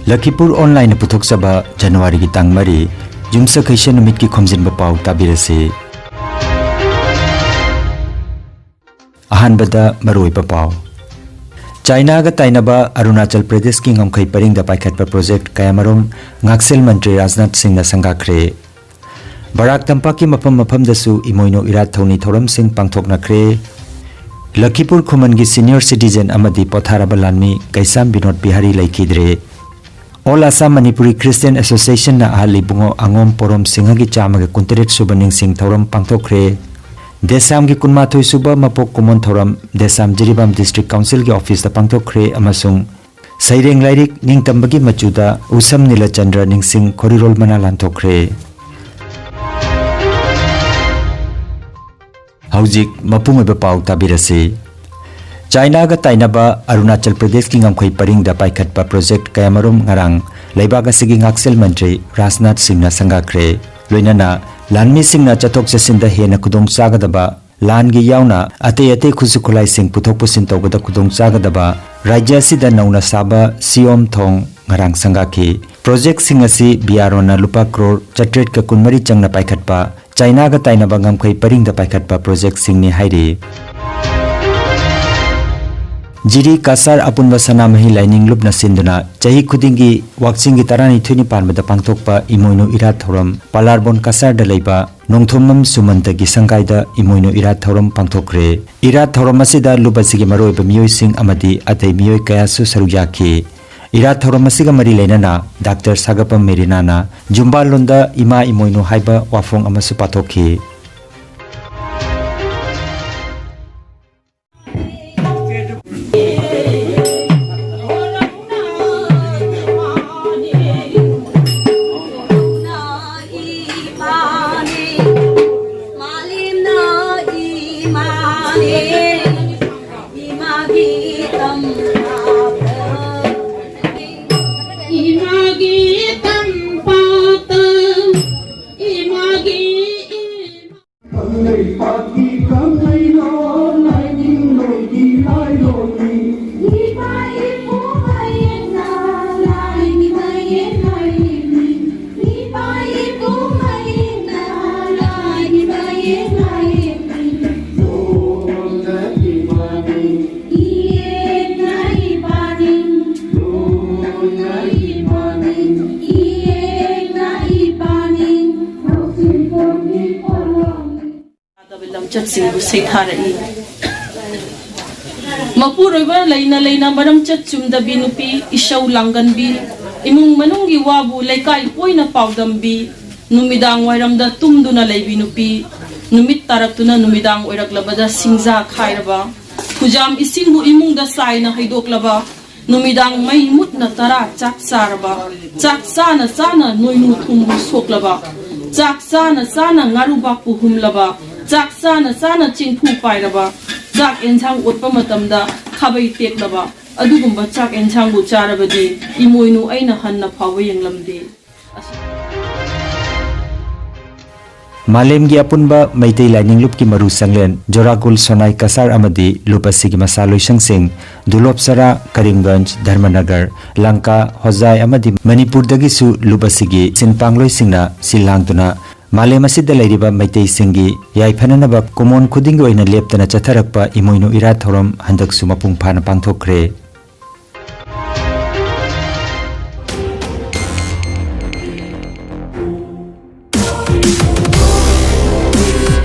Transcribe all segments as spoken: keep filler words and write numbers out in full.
ꯂꯈꯤꯄꯨꯔ ꯑꯣꯟꯂꯥꯏꯟꯅ ꯄꯨꯊꯣꯛꯆꯕ ꯖꯅꯋꯥꯔꯤꯒꯤ ꯇꯥꯡ ꯃꯔꯤ, ꯌꯨꯝꯁꯀꯩꯁ ꯅꯨꯃꯤꯠꯀꯤ ꯈꯣꯝꯖꯤꯟꯕ ꯄꯥꯎ ꯇꯥꯕꯤꯔꯁꯤ꯫ ꯑꯍꯥꯟꯕꯗ ꯃꯔꯨꯑꯣꯏꯕ ꯄꯥꯎ꯫ ꯆꯥꯏꯅꯥꯒ ꯇꯥꯏꯅꯕ ꯑꯔꯨꯅꯥꯆꯜ ꯄ꯭ꯔꯗꯦꯁꯀꯤ ꯉꯝꯈꯩ ꯄꯔꯤꯡꯗ ꯄꯥꯏꯈꯠꯄ ꯄ꯭ꯔꯣꯖꯦꯛ ꯀꯌꯥꯃꯔꯨꯝ ꯉꯥꯛꯁꯦꯜ ꯃꯟꯇ꯭ꯔꯤ ꯔꯥꯖꯅꯥꯊ ꯁꯤꯡꯅ ꯁꯪꯒꯥꯈ꯭ꯔꯦ꯫ ꯕꯔꯥꯛ ꯇꯝꯄꯥꯛꯀꯤ ꯃꯐꯝ ꯃꯐꯝꯗꯁꯨ ꯏꯃꯣꯏꯅꯨ ꯏꯔꯥꯠ ꯊꯧꯅꯤ ꯊꯧꯔꯝꯁꯤꯡ ꯄꯥꯡꯊꯣꯛꯅꯈ꯭ꯔꯦ꯫ ꯂꯈꯤꯄꯨꯔ ꯈꯨꯃꯟꯒꯤ senior citizen ꯑꯃꯗꯤ ꯄꯣꯊꯥꯔꯕ ꯂꯥꯟꯃꯤ ꯀꯩꯁꯥꯝ ꯕꯤꯅꯣꯗ ꯕꯤꯍꯥꯔꯤ ꯂꯩꯈꯤꯗ꯭ꯔꯦ꯫ All Assam Manipuri Christian Associationꯅ ꯑꯍꯜ ꯏꯕꯨꯡꯉꯣ ꯑꯉꯣꯝ ꯄꯣꯔꯣꯝ ꯁꯤꯡꯍꯒꯤ ꯆꯥꯝꯃꯒ ꯀꯨꯟꯇꯔꯦꯠ ꯁꯨꯕ ꯅꯤꯡꯁꯤꯡ ꯊꯧꯔꯝ ꯄꯥꯡꯊꯣꯛꯈ꯭ꯔꯦ꯫ ꯗꯦꯁꯥꯝꯒꯤ ꯀꯨꯟꯃꯥꯊꯣꯏ ꯁꯨꯕ ꯃꯄꯣꯛ ꯀꯨꯝꯑꯣꯟ ꯊꯧꯔꯝ ꯗꯦꯁꯥꯝ ꯖꯤꯔꯤꯕꯥꯝ District Councilꯒꯤ officeꯇ ꯄꯥꯡꯊꯣꯛꯈ꯭ꯔꯦ ꯑꯃꯁꯨꯡ ꯁꯩꯔꯦꯡ ꯂꯥꯏꯔꯤꯛ ꯅꯤꯡꯇꯝꯕꯒꯤ ꯃꯆꯨꯗ ꯎꯁꯝ ꯅꯤꯂꯆꯟꯗ꯭ꯔ ꯅꯤꯡꯁꯤꯡ ꯈꯣꯔꯤꯔꯣꯜ ꯃꯅꯥ ꯂꯥꯟꯊꯣꯛꯈ꯭ꯔꯦ꯫ ꯍꯧꯖꯤꯛ ꯃꯄꯨꯡ ꯑꯣꯏꯕ ꯄꯥꯎ ꯇꯥꯕꯤꯔꯁꯤ꯫ ꯆꯥꯏꯅꯥꯒ ꯇꯥꯏꯅꯕ ꯑꯔꯨꯅꯥꯆꯜ ꯄ꯭ꯔꯗꯦꯁꯀꯤ ꯉꯝꯈꯩ ꯄꯔꯤꯡꯗ ꯄꯥꯏꯈꯠꯄ ꯄ꯭ꯔꯣꯖꯦꯛ ꯀꯌꯥꯃꯔꯨꯝ ꯉꯔꯥꯡ ꯂꯩꯕꯥꯛ ꯑꯁꯤꯒꯤ ꯉꯥꯛꯁꯦꯜ ꯃꯟꯇ꯭ꯔꯤ ꯔꯥꯖꯅꯥꯊ ꯁꯤꯡꯅ ꯁꯪꯒꯥꯈ꯭ꯔꯦ꯫ ꯂꯣꯏꯅꯅ ꯂꯥꯟꯃꯤꯁꯤꯡꯅ ꯆꯠꯊꯣꯛ ꯆꯠꯁꯤꯟꯗ ꯍꯦꯟꯅ ꯈꯨꯗꯣꯡ ꯆꯥꯒꯗꯕ ꯂꯥꯟꯒꯤ ꯌꯥꯎꯅ ꯑꯇꯩ ꯑꯇꯩ ꯈꯨꯠꯁꯨ ꯈꯨꯠꯂꯥꯏꯁꯤꯡ ꯄꯨꯊꯣꯛ ꯄꯨꯁꯤꯟ ꯇꯧꯕꯗ ꯈꯨꯗꯣꯡ ꯆꯥꯒꯗꯕ ꯔꯥꯖ꯭ꯌ ꯑꯁꯤꯗ ꯅꯧꯅ ꯁꯥꯕ ꯁꯤꯌꯣꯝ ꯊꯣꯡ ꯉꯔꯥꯡ ꯁꯪꯒꯥꯈꯤ꯫ ꯄ꯭ꯔꯣꯖꯦꯛꯁꯤꯡ ꯑꯁꯤ ꯕꯤ ꯑꯥꯔ ꯑꯣꯅ ꯂꯨꯄꯥ ꯀ꯭ꯔꯣꯔ ꯆꯥꯇ꯭ꯔꯦꯠꯀ ꯀꯨꯟꯃꯔꯤ ꯆꯪꯅ ꯄꯥꯏꯈꯠꯄ ꯆꯥꯏꯅꯥꯒ ꯇꯥꯏꯅꯕ ꯉꯝꯈꯩ ꯄꯔꯤꯡꯗ ꯄꯥꯏꯈꯠꯄ ꯄ꯭ꯔꯣꯖꯦꯛꯁꯤꯡꯅꯤ ꯍꯥꯏꯔꯤ꯫ ꯖꯤꯔꯤ ꯀꯁꯥꯔ ꯑꯄꯨꯟꯕ ꯁꯅꯥꯃꯍꯤ ꯂꯥꯏꯅꯤꯡ ꯂꯨꯞꯅ ꯁꯤꯟꯗꯨꯅ ꯆꯍꯤ ꯈꯨꯗꯤꯡꯒꯤ ꯋꯥꯛꯆꯤꯡꯒꯤ ꯇꯔꯥꯅꯤꯊꯣꯏꯅꯤ ꯄꯥꯟꯕꯗ ꯄꯥꯡꯊꯣꯛꯄ ꯏꯃꯣꯏꯅꯨ ꯏꯔꯥꯠ ꯊꯧꯔꯝ ꯄꯥꯂꯥꯔꯕꯣꯟ ꯀꯁꯥꯔꯗ ꯂꯩꯕ ꯅꯣꯡꯊꯣꯝꯕꯝ ꯁꯨꯃꯟꯇꯒꯤ ꯁꯪꯒꯥꯏꯗ ꯏꯃꯣꯏꯅꯨ ꯏꯔꯥꯠ ꯊꯧꯔꯝ ꯄꯥꯡꯊꯣꯛꯈ꯭ꯔꯦ꯫ ꯏꯔꯥꯠ ꯊꯧꯔꯝ ꯑꯁꯤꯗ ꯂꯨꯞ ꯑꯁꯤꯒꯤ ꯃꯔꯨꯑꯣꯏꯕ ꯃꯤꯑꯣꯏꯁꯤꯡ ꯑꯃꯗꯤ ꯑꯇꯩ ꯃꯤꯑꯣꯏ ꯀꯌꯥꯁꯨ ꯁꯔꯨꯛ ꯌꯥꯈꯤ꯫ ꯏꯔꯥꯠ ꯊꯧꯔꯝ ꯑꯁꯤꯒ ꯃꯔꯤ ꯂꯩꯅꯅ ꯗꯥꯛꯇꯔ ꯁꯥꯒꯄꯝ ꯃꯦꯔꯤꯅꯥꯅ ꯖꯨꯝꯕꯥ ꯂꯣꯟꯗ ꯏꯃꯥ ꯏꯃꯣꯏꯅꯨ ꯍꯥꯏꯕ ꯋꯥꯐꯣꯡ ꯑꯃꯁꯨ ꯄꯥꯊꯣꯛꯈꯤ꯫ ꯂꯝꯆꯠꯁꯤꯡꯕꯨ ꯁꯩꯊꯥꯔꯛꯏ꯫ ꯃꯄꯨꯔꯣꯏꯕ ꯂꯩꯅ ꯂꯩꯅ ꯃꯔꯝ ꯆꯠ ꯆꯨꯝꯗꯕꯤ ꯅꯨꯄꯤ, ꯏꯁꯧ ꯂꯥꯡꯒꯟꯕꯤ, ꯏꯃꯨꯡ ꯃꯅꯨꯡꯒꯤ ꯋꯥꯕꯨ ꯂꯩꯀꯥꯏ ꯑꯣꯏꯅ ꯄꯥꯎꯗꯝꯕꯤ, ꯅꯨꯃꯤꯗꯥꯡ ꯋꯥꯏꯔꯝꯗ ꯇꯨꯝꯗꯨꯅ ꯂꯩꯕꯤ ꯅꯨꯄꯤ, ꯅꯨꯃꯤꯠ ꯇꯥꯔꯛꯇꯨꯅ ꯅꯨꯃꯤꯗꯥꯡ ꯑꯣꯏꯔꯛꯂꯕꯗ ꯁꯤꯡꯖꯥ ꯈꯥꯏꯔꯕ, ꯈꯨꯖꯥꯝ ꯏꯁꯤꯡꯕꯨ ꯏꯃꯨꯡꯗ ꯆꯥꯏꯅ ꯍꯩꯗꯣꯛꯂꯕ, ꯅꯨꯃꯤꯗꯥꯡ ꯃꯩ ꯃꯨꯠꯅ ꯇꯔꯥ ꯆꯥꯛ ꯆꯥꯔꯕ, ꯆꯥꯛ ꯆꯥꯅ ꯆꯥꯅ ꯅꯣꯏꯅꯨ ꯊꯨꯝꯕꯨ ꯁꯣꯛꯂꯕ, ꯆꯥꯛ ꯆꯥꯅ ꯆꯥꯅ ꯉꯥꯔꯨꯕꯥꯛꯄꯨ ꯍꯨꯝꯂꯕ, ꯆꯥꯛ ꯆꯥꯅ ꯆꯥꯅ ꯆꯦꯡꯐꯨ ꯄꯥꯏꯔꯕ, ꯆꯥꯛ ꯑꯦꯟꯁꯥꯡ ꯑꯣꯠꯄ ꯃꯇꯝꯗ ꯈꯥꯕꯩ ꯇꯦꯛꯂꯕ, ꯑꯗꯨꯒꯨꯝꯕ ꯆꯥꯛ ꯑꯦꯟꯁꯥꯡꯕꯨ ꯆꯥꯔꯕꯗꯤ ꯏꯃꯣꯏꯅꯨ ꯑꯩꯅ ꯍꯟꯅ ꯐꯥꯎꯕ ꯌꯦꯡꯂꯝꯗꯦ꯫ ꯃꯥꯂꯦꯝꯒꯤ ꯑꯄꯨꯟꯕ ꯃꯩꯇꯩ ꯂꯥꯏꯅꯤꯡ ꯂꯨꯞꯀꯤ ꯃꯔꯨ ꯆꯪꯂꯦꯟ ꯖꯣꯔꯥꯒꯨꯜ, ꯁꯣꯅꯥꯏ ꯀꯁꯥꯔ ꯑꯃꯗꯤ ꯂꯨꯞ ꯑꯁꯤꯒꯤ ꯃꯁꯥ ꯂꯣꯏꯁꯪꯁꯤꯡ ꯗꯨꯂꯣꯞꯁꯔꯥ, ꯀꯔꯤꯝꯒꯟꯖ, ꯙꯔꯃꯅꯒꯔ, ꯂꯪꯀꯥ, ꯍꯣꯖꯥꯏ ꯑꯃꯗꯤ ꯃꯅꯤꯄꯨꯔꯗꯒꯤꯁꯨ ꯂꯨꯞ ꯑꯁꯤꯒꯤ ꯁꯤꯟ ꯄꯥꯡꯂꯣꯏꯁꯤꯡꯅ ꯁꯤꯜ ꯂꯥꯡꯗꯨꯅ ꯃꯥꯂꯦꯝ ꯑꯁꯤꯗ ꯂꯩꯔꯤꯕ ꯃꯩꯇꯩꯁꯤꯡꯒꯤ ꯌꯥꯏꯐꯅꯅꯕ ꯀꯨꯝꯑꯣꯟ ꯈꯨꯗꯤꯡꯒꯤ ꯑꯣꯏꯅ ꯂꯦꯞꯇꯅ ꯆꯠꯊꯔꯛꯄ ꯏꯃꯣꯏꯅꯨ ꯏꯔꯥꯠ ꯊꯧꯔꯝ ꯍꯟꯗꯛꯁꯨ ꯃꯄꯨꯡ ꯐꯥꯅ ꯄꯥꯡꯊꯣꯛꯈ꯭ꯔꯦ꯫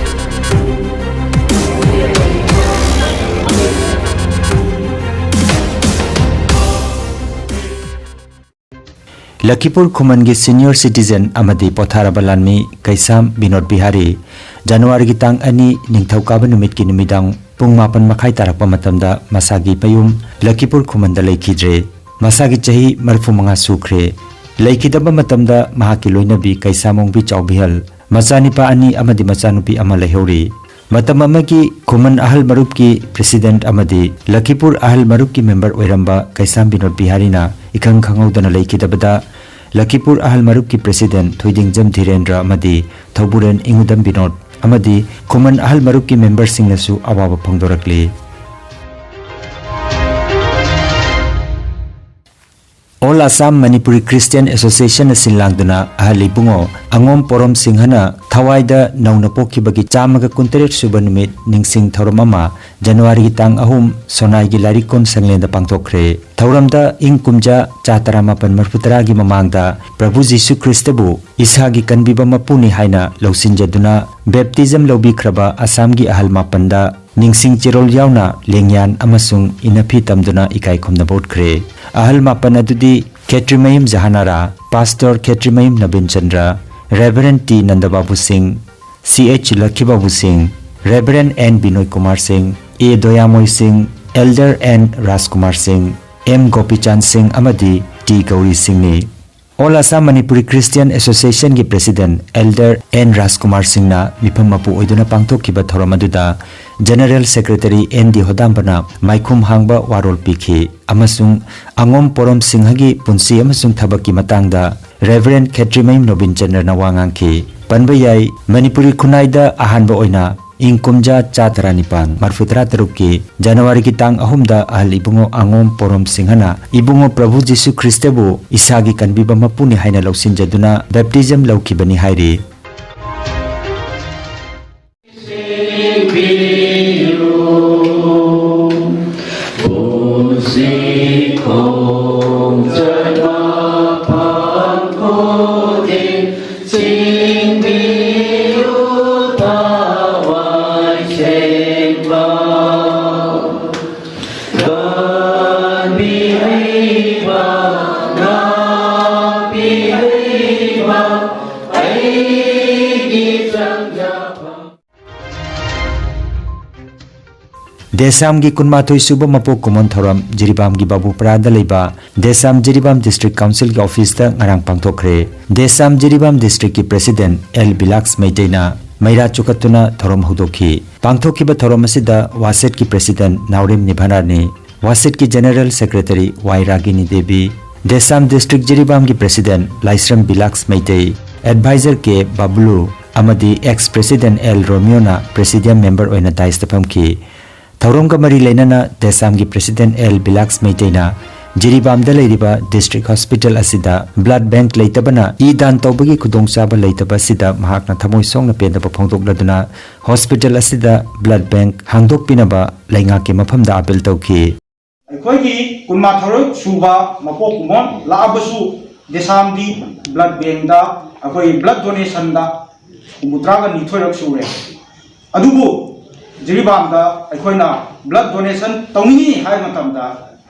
ꯂꯈꯤꯄꯨꯔ ꯈꯨꯃꯟꯒꯤ senior citizen ꯑꯃꯗꯤ ꯄꯣꯊꯥꯔꯕ ꯂꯥꯟꯃꯤ ꯀꯩꯁꯥꯝ ꯕꯤꯅꯣꯗ ꯕꯤꯍꯥꯔꯤ ꯖꯅꯋꯥꯔꯤꯒꯤ ꯇꯥꯡ ꯑꯅꯤ ꯅꯤꯡꯊꯧꯀꯥꯕ ꯅꯨꯃꯤꯠꯀꯤ ꯅꯨꯃꯤꯗꯥꯡ ꯄꯨꯡ ꯃꯥꯄꯟ ꯃꯈꯥꯏ ꯇꯥꯔꯛꯄ ꯃꯇꯝꯗ ꯃꯁꯥꯒꯤ ꯃꯌꯨꯝ ꯂꯈꯤꯄꯨꯔ ꯈꯨꯃꯟꯗ ꯂꯩꯈꯤꯗ꯭ꯔꯦ꯫ ꯃꯁꯥꯒꯤ ꯆꯍꯤ ꯃꯔꯤꯐꯨ ꯃꯉꯥ ꯁꯨꯈ꯭ꯔꯦ꯫ ꯂꯩꯈꯤꯗꯕ ꯃꯇꯝꯗ ꯃꯍꯥꯛꯀꯤ ꯂꯣꯏꯅꯕꯤ ꯀꯩꯁꯥꯃꯣꯡꯕꯤ ꯆꯥꯎꯕꯤꯍꯜ, ꯃꯆꯥꯅꯤꯄꯥ ꯑꯅꯤ ꯑꯃꯗꯤ ꯃꯆꯥꯅꯨꯄꯤ ꯑꯃ ꯂꯩꯍꯧꯔꯤ꯫ ꯃꯇꯝ ꯑꯃꯒꯤ ꯈꯨꯃꯟ ꯑꯍꯜ ꯃꯔꯨꯞꯀꯤ president ꯑꯃꯗꯤ ꯂꯈꯤꯄꯨꯔ ꯑꯍꯜ ꯃꯔꯨꯞꯀꯤ member ꯑꯣꯏꯔꯝꯕ ꯀꯩꯁꯥꯝ ꯕꯤꯅꯣꯗ ꯕꯤꯍꯥꯔꯤꯅ ꯏꯈꯪ ꯈꯪꯍꯧꯗꯅ ꯂꯩꯈꯤꯗꯕꯗ ꯂꯈꯤꯄꯨꯔ ꯑꯍꯜ ꯃꯔꯨꯞꯀꯤ president ꯊꯣꯏꯗꯤꯡꯖꯝ ꯙꯤꯔꯦꯟꯗ꯭ꯔ ꯑꯃꯗꯤ ꯊꯧꯕꯨꯔꯦꯟ ꯏꯉꯨꯗꯝ ꯕꯤꯅꯣꯗ ꯑꯃꯗꯤ ꯈꯨꯃꯟ ꯑꯍꯜ ꯃꯔꯨꯞꯀꯤ memberꯁꯤꯡꯅꯁꯨ ꯑꯋꯥꯕ ꯐꯣꯡꯗꯣꯔꯛꯂꯤ꯫ All Assam Manipuri Christian Association ꯑꯁꯤꯟ ꯂꯥꯡꯗꯨꯅ ꯑꯍꯜ ꯏꯕꯨꯡꯉꯣ ꯑꯉꯣꯝ ꯄꯣꯔꯣꯝ ꯁꯤꯡꯍꯅ ꯊꯋꯥꯏꯗ ꯅꯧꯅ ꯄꯣꯛꯈꯤꯕꯒꯤ ꯆꯥꯝꯃꯒ ꯀꯨꯟꯇꯔꯦꯠ ꯁꯨꯕ ꯅꯨꯃꯤꯠ ꯅꯤꯡꯁꯤꯡ ꯊꯧꯔꯝ ꯑꯃ ꯖꯅꯋꯥꯔꯤꯒꯤ ꯇꯥꯡ ꯑꯍꯨꯝ ꯁꯣꯅꯥꯏꯒꯤ ꯂꯥꯏꯔꯤꯛ ꯀꯣꯟ ꯁꯪꯂꯦꯟꯗ ꯄꯥꯡꯊꯣꯛꯈ꯭ꯔꯦ꯫ ꯊꯧꯔꯝꯗ ꯏꯪ ꯀꯨꯝꯖꯥ ꯆꯥ ꯇꯔꯥꯃꯥꯄꯟ ꯃꯔꯐꯨꯇꯔꯥꯒꯤ ꯃꯃꯥꯡꯗ ꯄ꯭ꯔꯚꯨ ꯖꯤꯁꯨ ꯈ꯭ꯔꯤꯁꯇꯕꯨ ꯏꯁꯥꯒꯤ ꯀꯟꯕꯤꯕ ꯃꯄꯨꯅꯤ ꯍꯥꯏꯅ ꯂꯧꯁꯤꯟꯖꯗꯨꯅ ꯕꯦꯞꯇꯤꯖꯝ ꯂꯧꯕꯤꯈ꯭ꯔꯕ ꯑꯁꯥꯝꯒꯤ ꯑꯍꯜ ꯃꯥꯄꯟꯗ ꯅꯤꯡꯁꯤꯡ ꯆꯦꯔꯣꯜ ꯌꯥꯎꯅ ꯂꯦꯡꯌꯥꯟ ꯑꯃꯁꯨꯡ ꯏꯅꯐꯤ ꯇꯝꯗꯨꯅ ꯏꯀꯥꯏ ꯈꯨꯝꯅꯕ ꯎꯠꯈ꯭ꯔꯦ꯫ ꯑꯍꯜ ꯃꯥꯄꯟ ꯑꯗꯨꯗꯤ ꯈꯦꯇ꯭ꯔꯤꯃꯌꯨꯝ ꯖꯍꯥꯅꯥꯔꯥ, ꯄꯥꯁꯇꯣꯔ ꯈꯦꯇ꯭ꯔꯤꯃꯌꯨꯝ ꯅꯕꯤꯟ ꯆꯟꯗ꯭ꯔ, ꯔꯦꯚꯔꯦꯟ ꯇꯤ ꯅꯟꯗꯕꯥꯕꯨ ꯁꯤꯡ, ꯁꯤ ꯑꯩꯆ ꯂꯛꯈꯤꯕꯥꯕꯨ ꯁꯤꯡ, ꯔꯦꯚꯔꯦꯟ ꯑꯦꯟ ꯕꯤꯅꯣꯏ ꯀꯨꯃꯥꯔ ꯁꯤꯡ, ꯑꯦ ꯗꯣꯌꯥꯃꯣꯏ ꯁꯤꯡ, ꯑꯦꯜꯗꯔ ꯑꯦꯟ ꯔꯥꯖꯀꯨꯃꯥꯔ ꯁꯤꯡ, ꯑꯦꯝ ꯒꯣꯄꯤꯆꯥꯟ ꯁꯤꯡ ꯑꯃꯗꯤ ꯇꯤ ꯒꯧꯔꯤ ꯁꯤꯡꯅꯤ꯫ All Assam Manipuri Christian Association ꯒꯤ ꯄ꯭ꯔꯦꯁꯤꯗꯦꯟꯠ ꯑꯦꯜꯗꯔ ꯑꯦꯟ ꯔꯥꯖꯀꯨꯃꯥꯔ ꯁꯤꯡꯅ ꯃꯤꯐꯝ ꯃꯄꯨ ꯑꯣꯏꯗꯨꯅ ꯄꯥꯡꯊꯣꯛꯈꯤꯕ ꯊꯧꯔꯝ ꯑꯗꯨꯗ ꯖꯦꯅꯔꯦꯜ ꯁꯦꯀ꯭ꯔꯦꯇꯔꯤ ꯑꯦꯟ ꯗꯤ ꯍꯣꯗꯥꯝꯕꯅ ꯃꯥꯏꯈꯨꯝ ꯍꯥꯡꯕ ꯋꯥꯔꯣꯜ ꯄꯤꯈꯤ ꯑꯃꯁꯨꯡ ꯑꯉꯣꯝ ꯄꯣꯔꯣꯝ ꯁꯤꯡꯍꯒꯤ ꯄꯨꯟꯁꯤ ꯑꯃꯁꯨꯡ ꯊꯕꯛꯀꯤ ꯃꯇꯥꯡꯗ ꯔꯦꯚꯔꯦꯟ ꯈꯦꯇ꯭ꯔꯤꯃꯌꯨꯝ ꯅꯣꯕꯤꯟ ꯆꯟꯗ꯭ꯔꯅ ꯋꯥ ꯉꯥꯡꯈꯤ꯫ ꯄꯟꯕ ꯌꯥꯏ, ꯃꯅꯤꯄꯨꯔꯤ ꯈꯨꯟꯅꯥꯏꯗ ꯑꯍꯥꯟꯕ ꯑꯣꯏꯅ ꯏꯪ ꯀꯨꯝꯖꯥ ꯆꯥ ꯇꯔꯥꯅꯤꯄꯥꯟ ꯃꯔꯐꯨꯇꯔꯥ ꯇꯔꯨꯛꯀꯤ ꯖꯅꯋꯥꯔꯤꯒꯤ ꯇꯥꯡ ꯑꯍꯨꯝꯗ ꯑꯍꯜ ꯏꯕꯨꯡꯉꯣ ꯑꯉꯣꯝ ꯄꯣꯔꯣꯝ ꯁꯤꯡꯍꯅ ꯏꯕꯨꯡꯉꯣ ꯄ꯭ꯔꯚꯨ ꯖꯤꯁꯨ ꯈ꯭ꯔꯤꯁꯇꯕꯨ ꯏꯁꯥꯒꯤ ꯀꯟꯕꯤꯕ ꯃꯄꯨꯅꯤ ꯍꯥꯏꯅ ꯂꯧꯁꯤꯟꯖꯗꯨꯅ ꯕꯦꯞꯇꯤꯖꯝ ꯂꯧꯈꯤꯕꯅꯤ ꯍꯥꯏꯔꯤ꯫ ꯗꯦꯁꯥꯝꯒꯤ ꯀꯨꯟꯃꯥꯊꯣꯏ ꯁꯨꯕ ꯃꯄꯣꯛ ꯀꯨꯝꯑꯣꯟ ꯊꯧꯔꯝ ꯖꯤꯔꯤꯕꯥꯝꯒꯤ ꯕꯥꯕꯨꯄꯔꯥꯗ ꯂꯩꯕ ꯗꯦꯁꯥꯝ ꯖꯤꯔꯤꯕꯥꯝ ꯗꯤꯁꯇ꯭ꯔꯤꯛ ꯀꯥꯎꯟꯁꯤꯜꯒꯤ ꯑꯣꯐꯤꯁꯇ ꯉꯔꯥꯡ ꯄꯥꯡꯊꯣꯛꯈ꯭ꯔꯦ꯫ ꯗꯦꯁꯥꯝ ꯖꯤꯔꯤꯕꯥꯝ ꯗꯤꯁꯇ꯭ꯔꯤꯛꯀꯤ ꯄ꯭ꯔꯦꯁꯤꯗꯦꯟꯠ ꯑꯦꯜ ꯕꯤꯂꯥꯛꯁ ꯃꯩꯇꯩꯅ ꯃꯩꯔꯥ ꯆꯨꯈꯠꯇꯨꯅ ꯊꯧꯔꯝ ꯍꯧꯗꯣꯛꯈꯤ꯫ ꯄꯥꯡꯊꯣꯛꯈꯤꯕ ꯊꯧꯔꯝ ꯑꯁꯤꯗ ꯋꯥꯁꯦꯠꯀꯤ ꯄ꯭ꯔꯦꯁꯤꯗꯦꯟꯠ ꯅꯥꯎꯔꯦꯝ ꯅꯤꯚꯥꯔꯥꯅꯤ, ꯋꯥꯁꯦꯠꯀꯤ ꯖꯦꯅꯔꯦꯜ ꯁꯦꯀ꯭ꯔꯦꯇꯔꯤ ꯋꯥꯏ ꯔꯥꯒꯤꯅꯤ ꯗꯦꯕꯤ, ꯗꯦꯁꯥꯝ ꯗꯤꯁꯇ꯭ꯔꯤꯛ ꯖꯤꯔꯤꯕꯥꯝꯒꯤ ꯄ꯭ꯔꯦꯁꯤꯗꯦꯟꯠ ꯂꯥꯏꯁ꯭ꯔꯝ ꯕꯤꯂꯥꯛꯁ ꯃꯩꯇꯩ, ꯑꯦꯗꯚꯥꯏꯖꯔ ꯀꯦ ꯕꯥꯕꯨꯂꯨ ꯑꯃꯗꯤ ꯑꯦꯛꯁ ꯄ꯭ꯔꯦꯁꯤꯗꯦꯟꯠ ꯑꯦꯜ ꯔꯣꯃꯤꯌꯣꯅ ꯄ꯭ꯔꯦꯁꯤꯗꯤꯌꯝ ꯃꯦꯝꯕꯔ ꯑꯣꯏꯅ ꯗꯥꯏꯁꯇ ꯐꯝꯈꯤ꯫ ꯊꯧꯔꯝꯒ ꯃꯔꯤ ꯂꯩꯅꯅ ꯗꯦꯁꯥꯝꯒꯤ ꯄ꯭ꯔꯦꯁꯤꯗꯦꯟꯠ ꯑꯦꯜ ꯕꯤꯂꯥꯛꯁ ꯃꯩꯇꯩꯅ ꯖꯤꯔꯤꯕꯥꯝꯗ ꯂꯩꯔꯤꯕ district hospital ꯑꯁꯤꯗ blood bank ꯂꯩꯇꯕꯅ ꯏ ꯗꯥꯟ ꯇꯧꯕꯒꯤ ꯈꯨꯗꯣꯡꯆꯥꯕ ꯂꯩꯇꯕ ꯑꯁꯤꯗ ꯃꯍꯥꯛꯅ ꯊꯃꯣꯏ ꯁꯣꯛꯅ ꯄꯦꯟꯗꯕ ꯐꯣꯡꯗꯣꯛꯂꯗꯨꯅ hospital ꯑꯁꯤꯗ blood bank ꯍꯥꯡꯗꯣꯛꯄꯤꯅꯕ ꯂꯩꯉꯥꯛꯀꯤ ꯃꯐꯝꯗ appeal ꯇꯧꯈꯤ꯫ ꯑꯩꯈꯣꯏꯒꯤ ꯀꯨꯟꯃꯥꯊꯣꯏ ꯁꯨꯕ ꯃꯄꯣꯛ ꯀꯨꯝꯑꯣꯟ ꯂꯥꯛꯑꯕꯁꯨ ꯗꯦꯁꯥꯝꯗꯤ blood bankꯇ ꯑꯩꯈꯣꯏ blood donationꯗ ꯍꯨꯝꯐꯨꯇꯔꯥꯒ ꯅꯤꯊꯣꯏꯔꯛ ꯁꯨꯔꯦ꯫ ꯑꯗꯨꯕꯨ ꯖꯤꯔꯤꯕꯥꯝꯗ ꯑꯩꯈꯣꯏꯅ blood donation ꯇꯧꯅꯤꯡꯏ ꯍꯥꯏꯕ ꯃꯇꯝꯗ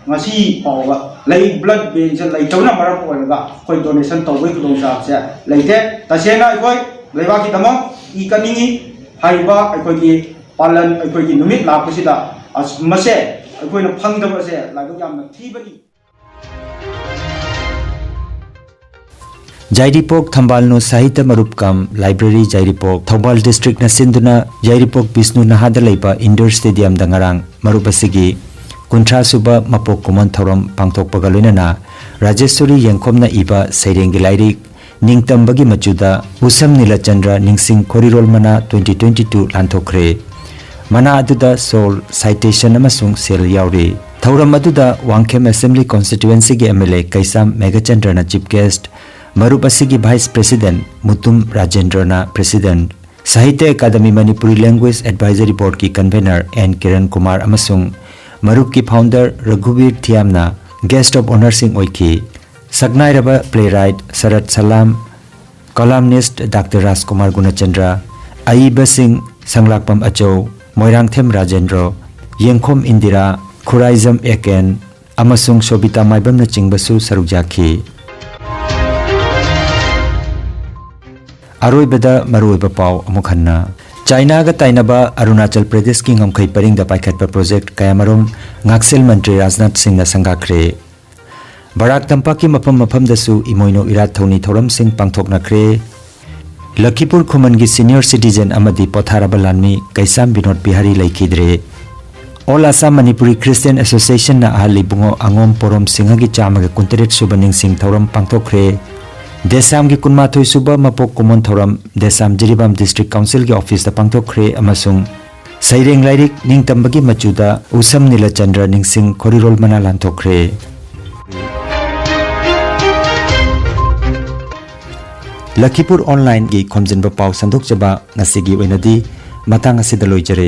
ꯉꯁꯤ ꯐꯥꯎꯕ ꯂꯩ, blood bankꯁꯦ ꯂꯩꯇꯕꯅ ꯃꯔꯝ ꯑꯣꯏꯔꯒ ꯑꯩꯈꯣꯏ donation ꯇꯧꯕꯒꯤ ꯈꯨꯗꯣꯡꯆꯥꯕꯁꯦ ꯂꯩꯇꯦ꯫ ꯇꯁꯦꯡꯅ ꯑꯩꯈꯣꯏ ꯂꯩꯕꯥꯛꯀꯤꯗꯃꯛ ꯏ ꯀꯠꯅꯤꯡꯏ꯫ ꯍꯥꯏꯔꯤꯕ ꯑꯩꯈꯣꯏꯒꯤ ꯄꯥꯂꯟ, ꯑꯩꯈꯣꯏꯒꯤ ꯅꯨꯃꯤꯠ ꯂꯥꯛꯄꯁꯤꯗ ꯑꯁ, ꯃꯁꯦ ꯑꯩꯈꯣꯏꯅ ꯐꯪꯗꯕꯁꯦ ꯂꯥꯏꯕꯛ ꯌꯥꯝꯅ ꯊꯤꯕꯅꯤ꯫ ꯌꯥꯏꯔꯤꯄꯣꯛ ꯊꯝꯕꯥꯜꯅꯨ ꯁꯥꯍꯤꯇ꯭ꯌ ꯃꯔꯨꯞ ꯀꯝ library ꯌꯥꯏꯔꯤꯄꯣꯛ, ꯊꯧꯕꯥꯜ district ꯅ ꯁꯤꯟꯗꯨꯅ ꯌꯥꯏꯔꯤꯄꯣꯛ ꯕꯤꯁꯅꯨ ꯅꯍꯥꯗ ꯂꯩꯕ indoor stadiumꯗ ꯉꯔꯥꯡ ꯃꯔꯨꯞ ꯑꯁꯤꯒꯤ ꯀꯨꯟꯊ꯭ꯔꯥ ꯁꯨꯕ ꯃꯄꯣꯛ ꯀꯨꯝꯑꯣꯟ ꯊꯧꯔꯝ ꯄꯥꯡꯊꯣꯛꯄꯒ ꯂꯣꯏꯅꯅ ꯔꯥꯖꯦꯁ꯭ꯋꯔꯤ ꯌꯦꯡꯈꯣꯝꯅ ꯏꯕ ꯁꯩꯔꯦꯡꯒꯤ ꯂꯥꯏꯔꯤꯛ ꯅꯤꯡꯇꯝꯕꯒꯤ ꯃꯆꯨꯗ ꯎꯁꯝ ꯅꯤꯂꯆꯟꯗ꯭ꯔ ꯅꯤꯡꯁꯤꯡ ꯈꯣꯔꯤꯔꯣꯜ ꯃꯅꯥ twenty twenty two ꯂꯥꯟꯊꯣꯛꯈ꯭ꯔꯦ꯫ ꯃꯅꯥ ꯑꯗꯨꯗ ꯁꯣꯜ, citation ꯑꯃꯁꯨꯡ ꯁꯦꯜ ꯌꯥꯎꯔꯤ꯫ ꯊꯧꯔꯝ ꯑꯗꯨꯗ ꯋꯥꯡꯈꯦꯝ Assembly Constituencyꯒꯤ MLA ꯀꯩꯁꯥꯝ ꯃꯦꯘꯆꯟꯗ꯭ꯔꯅ chief guest, ꯃꯔꯨꯞ ꯑꯁꯤꯒꯤ vice president ꯃꯨꯇꯨꯝ ꯔꯥꯖꯦꯟꯗ꯭ꯔꯅ president, Sahitya academy Manipuri language advisory boardꯀꯤ convener ꯑꯦꯟ ꯀꯤꯔꯟ ꯀꯨꯃꯥꯔ ꯑꯃꯁꯨꯡ ꯃꯔꯨꯞꯀꯤ founder ꯔꯘꯨꯕꯤꯔ ꯊꯤꯌꯥꯝꯅ guest of honourꯁꯤꯡ ꯑꯣꯏꯈꯤ꯫ ꯁꯛꯅꯥꯏꯔꯕ playwright ꯁꯔꯠ ꯁꯂꯥꯝ, columnist ꯗꯥꯛꯇꯔ ꯔꯥꯖꯀꯨꯃꯥꯔ ꯒꯨꯅꯆꯟꯗ꯭ꯔ, ꯑꯏꯕꯁꯤꯡ ꯁꯪꯂꯥꯛꯄꯝ ꯑꯆꯧ, ꯃꯣꯏꯔꯥꯡꯊꯦꯝ ꯔꯥꯖꯦꯟꯗ꯭ꯔꯣ, ꯌꯦꯡꯈꯣꯝ ꯏꯟꯗꯤꯔꯥ, ꯈꯨꯔꯥꯏꯖꯝ ꯑꯦ ꯀꯦꯟ ꯑꯃꯁꯨꯡ ꯁꯣꯕꯤꯇꯥ ꯃꯥꯏꯕꯝꯅꯆꯤꯡꯕꯁꯨ ꯁꯔꯨꯛ ꯌꯥꯈꯤ꯫ ꯑꯔꯣꯏꯕꯗ ꯃꯔꯨꯑꯣꯏꯕ ꯄꯥꯎ ꯑꯃꯨꯛ ꯍꯟꯅ꯫ ꯆꯥꯏꯅꯥꯒ ꯇꯥꯏꯅꯕ ꯑꯔꯨꯅꯥꯆꯜ ꯄ꯭ꯔꯗꯦꯁꯀꯤ ꯉꯝꯈꯩ ꯄꯔꯤꯡꯗ ꯄꯥꯏꯈꯠꯄ project ꯀꯌꯥꯃꯔꯨꯝ ꯉꯥꯛꯁꯦꯜ ꯃꯟꯇ꯭ꯔꯤ ꯔꯥꯖꯅꯥꯊ ꯁꯤꯡꯅ ꯁꯪꯒꯥꯈ꯭ꯔꯦ꯫ ꯕꯔꯥꯛ ꯇꯝꯄꯥꯛꯀꯤ ꯃꯐꯝ ꯃꯐꯝꯗꯁꯨ ꯏꯃꯣꯏꯅꯨ ꯏꯔꯥꯠ ꯊꯧꯅꯤ ꯊꯧꯔꯝꯁꯤꯡ ꯄꯥꯡꯊꯣꯛꯅꯈ꯭ꯔꯦ꯫ ꯂꯈꯤꯄꯨꯔ ꯈꯨꯃꯟꯒꯤ senior citizen ꯑꯃꯗꯤ ꯄꯣꯊꯥꯔꯕ ꯂꯥꯟꯃꯤ ꯀꯩꯁꯥꯝ ꯕꯤꯅꯣꯗ ꯕꯤꯍꯥꯔꯤ ꯂꯩꯈꯤꯗ꯭ꯔꯦ꯫ All Assam Manipuri Christian Associationꯅ ꯑꯍꯜ ꯏꯕꯨꯡꯉꯣ ꯑꯉꯣꯝ ꯄꯣꯔꯣꯝ ꯁꯤꯡꯍꯒꯤ ꯆꯥꯝꯃꯒ ꯀꯨꯟꯇꯔꯦꯠ ꯁꯨꯕ ꯅꯤꯡꯁꯤꯡ ꯊꯧꯔꯝ ꯄꯥꯡꯊꯣꯛꯈ꯭ꯔꯦ꯫ ꯗꯦꯁꯥꯝꯒꯤ ꯀꯨꯟꯃꯥꯊꯣꯏ ꯁꯨꯕ ꯃꯄꯣꯛ ꯀꯨꯝꯑꯣꯟ ꯊꯧꯔꯝ ꯗꯦꯁꯥꯝ ꯖꯤꯔꯤꯕꯥꯝ district councilꯒꯤ officeꯇ ꯄꯥꯡꯊꯣꯛꯈ꯭ꯔꯦ ꯑꯃꯁꯨꯡ ꯁꯩꯔꯦꯡ ꯂꯥꯏꯔꯤꯛ ꯅꯤꯡꯇꯝꯕꯒꯤ ꯃꯆꯨꯗ ꯎꯁꯝ ꯅꯤꯂꯆꯟꯗ꯭ꯔ ꯅꯤꯡꯁꯤꯡ ꯈꯣꯔꯤꯔꯣꯜ ꯃꯅꯥ ꯂꯥꯟꯊꯣꯛꯈ꯭ꯔꯦ꯫ ꯂꯈꯤꯄꯨꯔ ꯑꯣꯟꯂꯥꯏꯟꯒꯤ ꯈꯣꯝꯖꯤꯟꯕ ꯄꯥꯎ ꯁꯟꯗꯣꯛꯆꯕ ꯉꯁꯤꯒꯤ ꯑꯣꯏꯅꯗꯤ ꯃꯇꯥꯡ ꯑꯁꯤꯗ ꯂꯣꯏꯖꯔꯦ꯫